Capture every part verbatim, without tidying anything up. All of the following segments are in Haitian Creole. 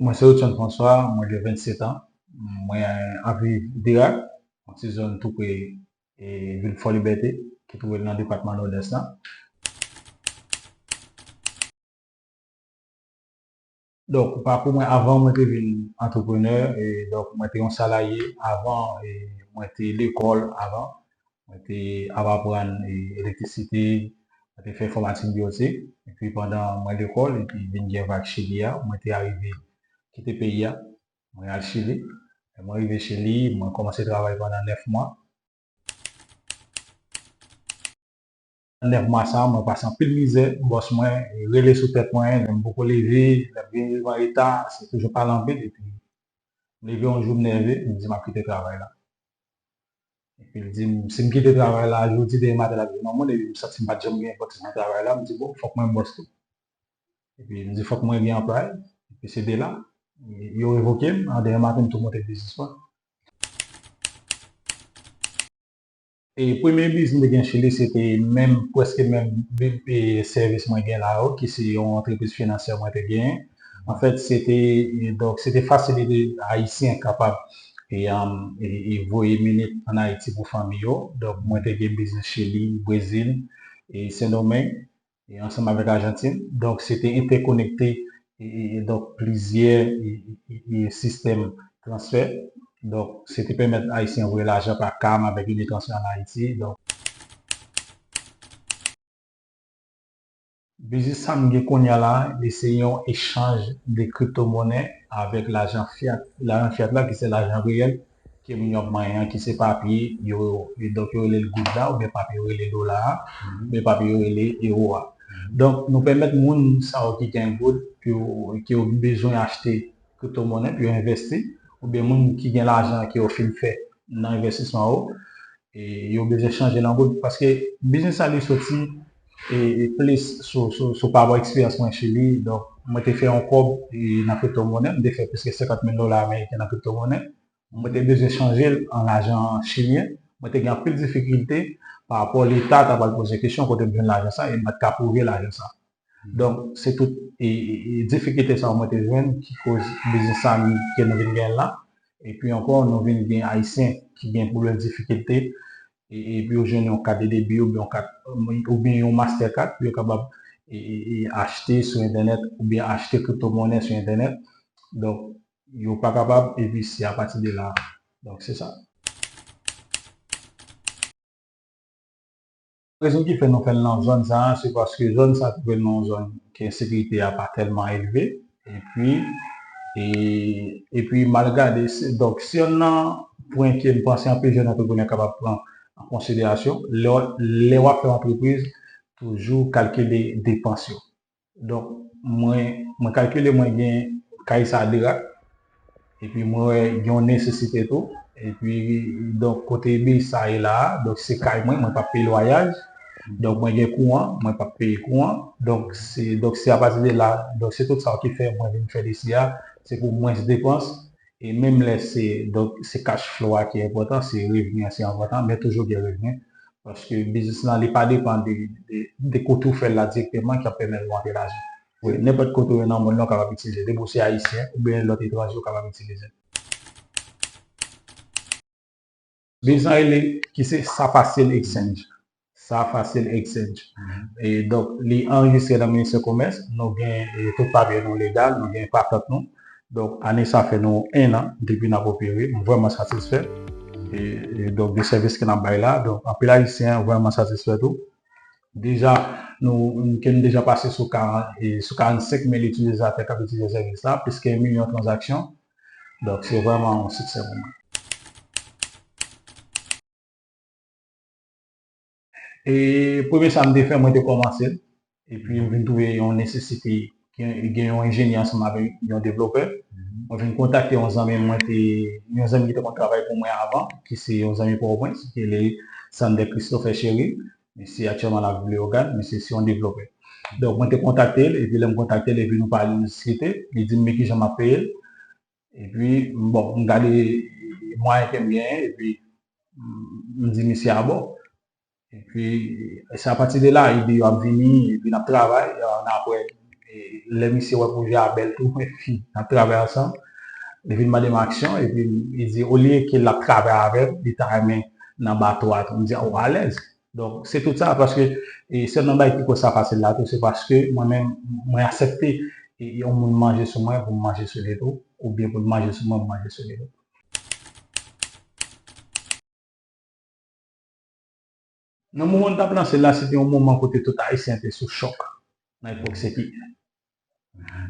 Mwen se Rutshon François, mwen gen vennset an. Mwen ap viv Dirak, yon ti zòn tou pre e, vil Fò Libète, ki twouve l nan depatman Nòdès la. Donk, pakou mwen, avan mwen te vin antreprenè, e, donk, mwen te yon salarié avan, e, mwen te lekòl avan. Mwen te ap aprann, e, elektrisite, mwen te fè enfòmatik biwotik. Epi pandan mwen lekòl, epi vin gen vag Chili a, mwen te arive kite peyi a. Mwen al Chili. Lè mwen rive Chili, mwen kòmanse travay pandan nèf mwa. Nèf mwa sa, mwen pase anpil mizè. Bòs mwen rele sou tèt mwen, lè m poko leve, lè m vin rive an reta, se toujou pale anpil. Epi, m leve yon jou, m nève, m di m ap kite travay la. Epi l di m, si m kite travay la, jodi demen maten l ap vin yon moun, epi m santi m pa t janm gen enpòtans nan travay la, m di, bon, fòk mwen bòs tou. Epi m di, fòk mwen gen anplwaye, epi se de la, yo revoke m, an demen maten m tou monte biznis mwen. E premye biznis m te gen Chili, se te menm, prèske menm bi-, e, sèvis mwen gen la yo, ki se yon antrepriz finansyè mwen te genyen. Anfèt, se te, e, donk, se te fasilite Ayisyen kapab, e, um, e, e voye minit ann Ayiti pou fanmi yo. Donk, mwen te gen biznis Chili, Brezil, e Sendomeng, e ansanm avèk Ajantin. Donk, se te entèkonekte, e, e, e donk, plizyè, e, e, e, e sistèm transfè. Donk, se te pèmèt Ayisyen voye lajan pa kam avèk Unitransfer ann Ayiti. Donk, biznis sa m gen kounye a la, li se yon echanj de kriptomonè avèk lajan fiat. Lajan fiat la, ki se lajan reyèl, ke moun yo ap manyen an, ki se papye, yo, e donk yo rele l goud la, oubyen papye yo rele dola a, oubyen papye yo rele ewo a. Donk, nou pèmèt moun sa yo ki gen goud, ke yo, ke yo bezwen achte kriptomonè pou yo envèsti, oubyen moun ki gen lajan ke yo fin fè nan envèstisman yo, e yo bezwen chanje l an goud. Paske biznis sa li soti, e, e plis sou, sou, sou pa rapò eksperyans mwen Chili. Donk, mwen te fè yon kòb, e, nan kriptomonè, m te fè plis ke senkant mil dola ameriken nan kriptomonè. Mwen te bezwen chanje l an lajan chilyen. Mwen te gen anpil difikilte pa rapò Leta ta pral poze kesyon kote m jwenn lajan sa e m pa t ka pwouve lajan sa. Donk, se tout e, e, e difikilte sa yo mwen te jwenn ki koz biznis sa m, ke nou vin gen la. Epi ankò, nou vin gen Ayisyen ki gen pwoblèm difikilte, e, epi yo jwenn yon kat de debi oubyen yon kat, oubyen yon Mastercard pou yo kapab, e, e, e achte sou entènèt oubyen achte kriptomonè sou entènèt. Donk, yo pa kapab, epi se apati de la. Donk, se sa. Rezon ki fè nou fè l nan zòn sa a, se paske zòn sa a twouve l nan yon zòn ke ensekirite a pa tèlman elve. Epi, e, epi m al gade, se, donk, se youn nan pwen ke m panse anpil jèn antreprenè kapab pran an konsiderasyon, lè, lè w ap fè yon antrepriz, toujou kalkile depans yo. Donk, mwen, mwen kalkile mwen gen kay sa de rak, epi mwen wè gen yon nesesite tou, epi, donk, kote biznis sa ye la a, donk, se kay mwen, mwen p ap peye lwayaj, donk, mwen gen kouran, mwen p ap peye kouran, donk, se, donk, se apati de la, donk, se tout sa ki fè mwen vin fè isi a, se pou mwens depans, e menm lè se, donk, se cash flow a ki enpòtan, se revni an se enpòtan, men toujou gen revni, paske biznis lan, li pa depann de, de, de kote w fè l la dirèkteman ki ap pèmèt ou antre lajan. Wi, nenpòt kote w ye nan mond lan, ou kapab itilize. Depi w se ayisyen oubyen lòt etranje, ou kapab itilize. Biznis lan rele, ki se Sa Fasil Exchange. Sa Fasil Exchange. E donk, li anrejistre nan Ministè Komès. Nou gen, e, tout papye nou legal, nou gen patant nou. Donk, ane sa fè nou en an depi n ap opere. M vrèman satisfè. E, e donk, de sèvis ke n ap bay la. Donk, anpil Ayisyen vrèman satisfè tou. Deja, nou, ke nou deja pase sou karant, e, sou karannsenk mil itilizatè k ap itilize sèvis la, plis ke yon milyon tranzaksyon. Donk, se vrèman yon siksè pou mwen. E premye sa m te fè, mwen te kòmanse l. Epi m vin twouve yon nesesite, gen, gen yon enjenyè ansanm avèk yon devlopè. Mwen vin kontakte yon zanmi mwen te, yon zanmi ki te konn travay pou mwen avan, ki se yon zanmi Pòtoprens, ki rele Sander Christopher Chéry. Misye aktyèlman l ap viv Leyogàn, misye se yon devlopè. Donk, mwen te kontakte l, epi lè m kontakte l, epi nou pale, nou diskite, li di m men kijan m ap peye l. Epi, bon, m gade mwayen ke m genyen, epi m di misye abò. Epi, se apati de la, ide yo ap vini, epi n ap travay, e, n ap wè Lè misye wè pwojè a bèl tou, epi n ap travay ansanm, li vin mande m aksyon, epi li di, olye ke l ap travay avè m, li ta renmen nan bato a tou. M di, o, alèz. Donk, se tout sa, paske e, sèl nan bagay ki fè sa fasil la tou, se paske mwen menm, mwen aksepte e, e, yon moun manje sou mwen pou m manje sou li tou, oubyen pou l manje sou mwen pou m manje sou li tou. Nan moman m t ap lanse l la, se te yon moman kote tout Ayisyen te sou chòk nan epòk C P I.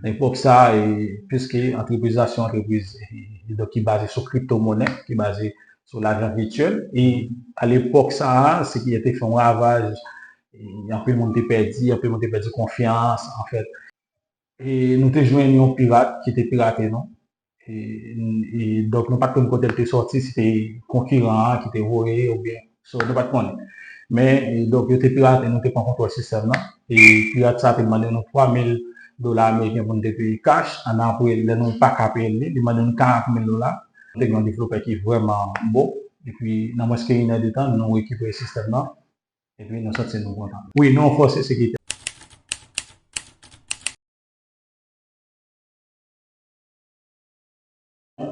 Nan epòk sa a, e, piske antrepriz la se yon antrepriz e, e, donk, ki baze sou kriptomonè, ki baze sou lajan vityèl, e alepòk sa a, se ki te fè yon ravaj, e, anpil moun te pèdi, anpil moun te pèdi konfyans, anfèt. E nou te jwenn yon pirat ki te pirate nou. E, e donk, nou pa t konn kote l te sòti, si te konkiran an ki te voye oubyen, so, nou pa t konnen. Men, e, donk, yo te pirate, nou te pran kontwòl sistèm nan. E pirat sa te mande nou twa mil dola ameriken pou nou te peye kach. Annapre, lè nou pa ka peye li, li mande nou karant mil dola. Nou te gen yon devlopè ki vrèman bon. Epi, nan mwens ke inèdtan, nou rekipere sistèm nan. Epi, nou santi nou kontan. Wi, nou ranfòse sekirite.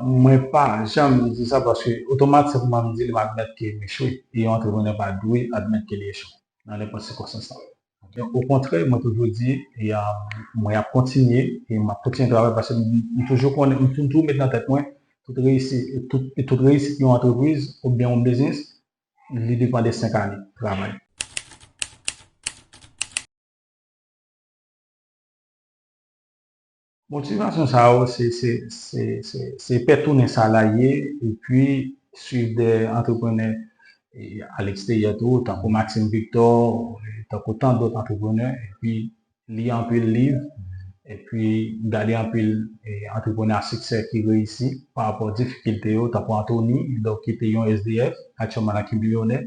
Mwen pa janm di sa paske otomatikman m di li m admèt ke m echwe. E yon antreprenè pa dwe admèt ke li echwe nan nenpòt sikonstans. Okontrè, mwen toujou di, e, mwen ap kontinye, e m ap kontinye travay paske m, m toujou konnen, m toujou met nan tèt mwen, tout reyisi, tout, tout reyisit yon antrepriz oubyen yon biznis, li depann de senk ane travay. Motivasyon sa yo, se, se, se, se, se pè tounen sa la ye, epi swiv de antreprenè e, a leksteryè tou, tankou Maxime Victor, e, tankou tan dòt antreprenè, epi li anpil liv, epi gade anpil e, antreprenè a siksè ki reyisi pa rapò difikilte yo, tankou Anthony, donk, ki te yon S D F, aktyèlman la ki milyonè.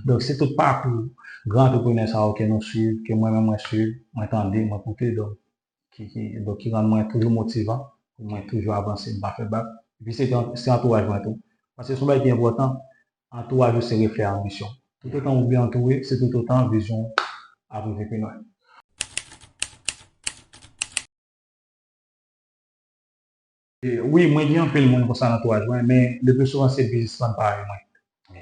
Donk, se tout pakou gran antreprenè sa yo ke nou swiv, ke mwen menm mwen swiv, mwen tande, mwen koute, donk, ki, ki, donk, ki rann mwen toujou motivan, pou mwen toujou avanse, m pa fè bak. Epi se, se antouraj mwen tou. Paske se yon bagay ki enpòtan, antouraj ou se reflè anbisyon. Toutotan ou byen antoure, se toutotan vizyon w ap rive pi lwen. E, wi, mwen gen anpil moun konsa nan antouraj mwen, men le pli souvan se biznismann parèy mwen.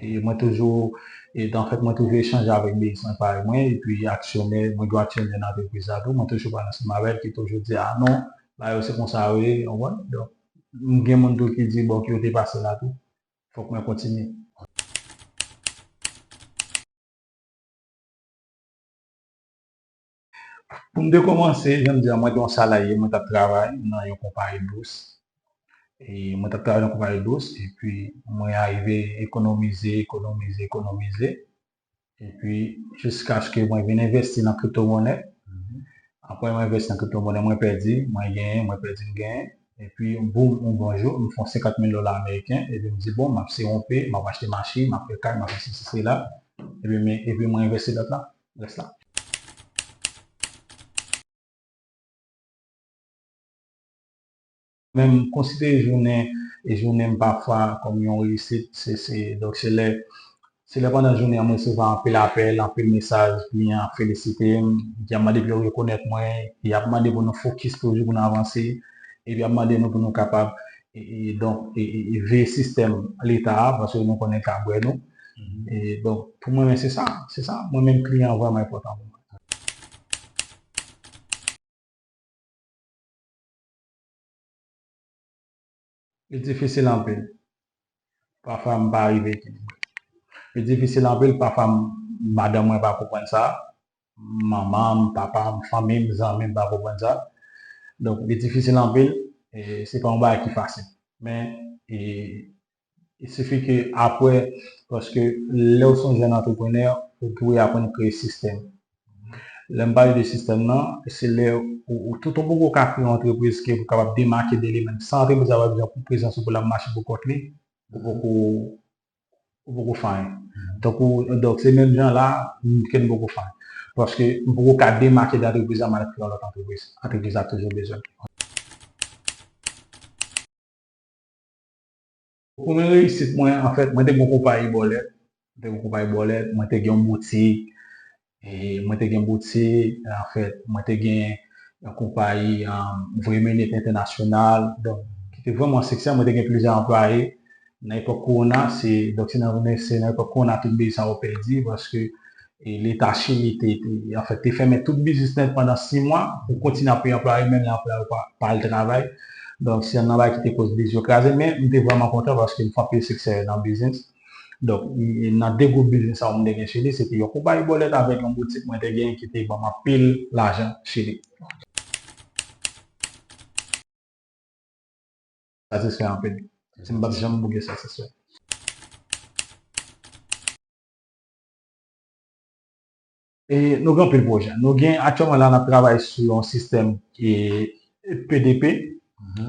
E mwen toujou, e anfèt, mwen toujou echanje avèk biznismann parèy mwen, epi aksyonè, mwen gen aksyonè nan antrepriz la tou, mwen toujou pale ansanm avè l, ki toujou di, a non, bagay yo se konsa yo ye, w konprann? Donk, m gen moun tou ki di, bon, ki yo te pase la tou, fòk mwen kontinye. Pou m te kòmanse, jan m di a, mwen te yon salarye, mwen t ap travay nan yon konpayi dous. E mwen t ap travay nan konpayi dous, epi mwen arive ekonomize, ekonomize, ekonomize. Epi, jiskaske mwen vin envesti nan kriptomonè. Apre mwen envesti nan kriptomonè, mwen pèdi, mwen genyen, mwen pèdi, m genyen. Epi, boum, yon bon jou, m fè yon senkant mil dola ameriken, epi m di, bon, m ap se wonpe, m ap achte machin, m ap fè kay, m ap fè sesi, sela. Epi, men, epi mwen envesti lòt la, rès la. Men m konsidere jounen, e jounen m pafwa kòm yon reyisit, se, se, donk se lè, se lè pandan jounen an mwen resevwa anpil apèl, anpil mesaj, kliyan ap felisite m, y ap mande pou yo rekonèt mwen, y ap mande pou nou fokis toujou pou nou avanse, epi y ap mande nou pou nou kapab, e, e, donk, e, e, e veye sistèm leta a, paske nou konnen l ka bwè nou. E donk, pou mwen menm, se sa, se sa. Mwen menm, kliyan an vrèman enpòtan pou mwen. Li difisil anpil. Pafwa, m pa rive ekilibre. Li difisil anpil, pafwa, m, madanm mwen pa konprann sa, manman m, papa m, fanmi m, zanmi m pa konprann sa. Donk, li difisil anpil, e se pa yon bagay ki fasil. Men, e, Il sifi ke apre, paske lè w se yon jèn antreprenè, ou dwe aprann kreye sistèm. Lè m pale de sistèm nan, se lè ou, ou tout ou poko ka kreye yon antrepriz ke pou kapab demake de li menm. San antrepriz la pa bezwen pou prezans ou pou l ap mache pou kont li, ou poko, ou poko fè anyen. Tankou, donk, se menm jan la, m, ke m poko fè anyen. Paske m poko ka demake de antrepriz la, m al kreye yon lòt antrepriz. Antrepriz la toujou bezwen m. Premye reyisit mwen, anfèt, mwen te gen yon konpayi bòlèt. Mwen te gen yon konpayi bòlèt, mwen te gen yon boutik. E mwen te gen boutik, anfèt, mwen te gen, yon konpayi, um, Voye Mennit Entènasyonal, donk, ki te vrèman siksè. Mwen te gen plizyè anplwaye. Nan epòk kowona, se, donk, se nan, se nan epòk kowona tout biznis sa yo pèdi, paske, e, Leta Chili te, te, anfèt, te fèmen tout biznis nèt pandan sis mwa pou kontinye ap peye anplwaye, menm lè anplwaye yo pa, pa al travay. Donk, se yon nan bagay ki te koz biznis yo kraze, men m te vrèman kontan paske m fè anpil siksè nan biznis. Donk, m, nan de gwoup biznis sa yo m te gen Chili, se te yon konpayi bòlèt avèk yon boutik mwen te gen ki te ban m anpil lajan Chili. Satisfè anpil. Si m p ap janm bouke satisfè. E nou gen anpil pwojè. Nou gen aktyèlman la, n ap travay sou yon sistèm ki P D P.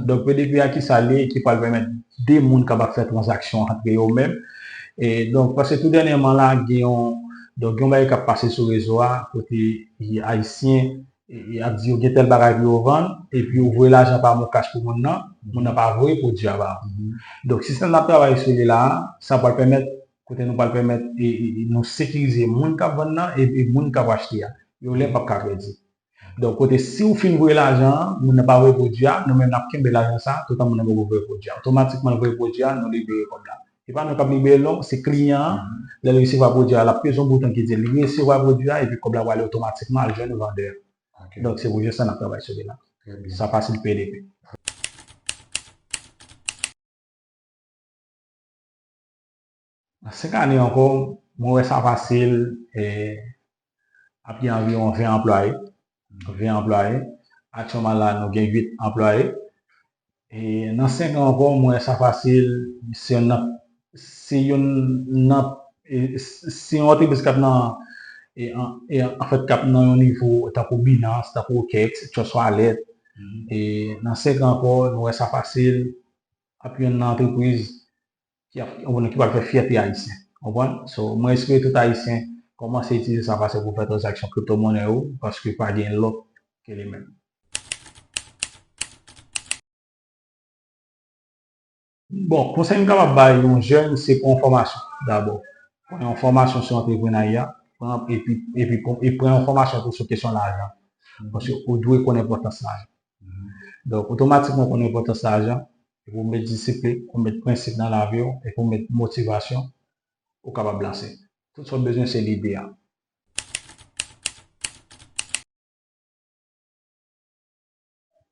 Donk, P D P a ki sa l ye, ki pral pèmèt de moun kapab fè tranzaksyon antre yo menm. E donk, paske tou dènyèman la, gen yon, donk, gen yon bagay k ap pase sou rezo a, kote e, Ayisyen e, e, ap di yo gen tèl bagay pou yo vann, epi yo voye lajan pa MonCash pou moun nan, moun nan pa voye pwodui a ba ou. Donk, sistèm n ap travay sou li la a, sa pral pèmèt, kote nou pral pèmèt, e, e, e, nou sekirize moun k ap vann nan, epi moun k ap achte a. Yo lè p ap ka pèdi. Donk, kote si w fin voye lajan an, moun nan pa voye pwodui a, nou menm n ap kenbe lajan sa, toutan moun nan poko voye pwodui a. Otomatikman, l voye pwodui a, nou libere kòb la. E pa nou k ap libere l non, se kliyan an, lè l resevwa pwodui a, l ap peze yon bouton ki di l li resevwa pwodui a, epi kòb la prale otomatikman al jwenn vandè a. Donk, se pwojè sa n ap travay sou li la. Sa fasil P D P. Nan senk ane ankò, mwen wè sa fasil, e, ap gen anviwon ven anplwaye. Ven anplwaye. Aktyèlman la, nou gen uit anplwaye. E nan senk an ankò, mwen wè sa fasil, se youn nan, se youn nan, e, se yon antrepriz k ap nan, e, an, e, anfèt, k ap nan yon nivo tankou Binance, tankou OKEX, Trust Wallet. E nan senk an ankò, nou wè sa fasil, ap youn nan antrepriz ki ap, ki pral fè fyète ayisyen. Konprann? So, mwen espere tout ayisyen kòmanse itilize sa fasil pou fè tranzaksyon kripto monnen yo, paske pa gen lòt ke li menm. Bon, konsèy m kapab bay yon jèn, se pran yon fòmasyon dabò. Pran yon fòmasyon sou antreprenarya, pran, epi, epi, epi pran yon fòmasyon tou sou kesyon lajan. Paske ou dwe konn enpòtans lajan. Donk, otomatikman ou konn enpòtans lajan, epi ou met disiplin, ou met prensip nan lavi w, epi ou met motivasyon, ou kapab lanse. Tout sa w bezwen, se lide a.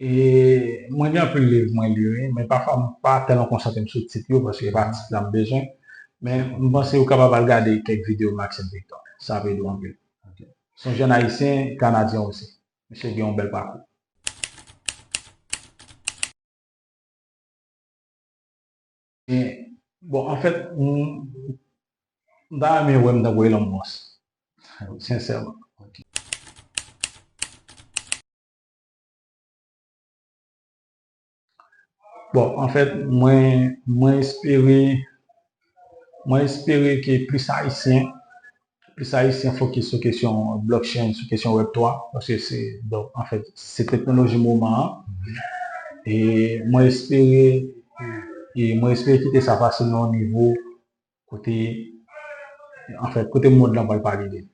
E mwen gen anpil liv mwen li, wi, men pafwa m pa tèlman konsantre m sou tit yo, paske e pa tit la m bezwen. Men m panse ou kapab al gade kèk videyo Maxime Victor. Sa ap ede w anpil. Se yon jèn ayisyen, kanadyen osi. Misye gen yon bèl pakou. E, bon, anfèt, m, m ta renmen wè m tankou Elon Musk. Sensèman. Bon, anfèt, mwen, mwen espere, mwen espere ke plis Ayisyen, plis Ayisyen fokis sou kesyon blockchain, sou kesyon web twa, paske se, donk, anfèt, se teknoloji moman an. E mwen espere, e mwen espere kite sa fasil nan yon nivo kote, anfèt, kote mond lan pral pale de li.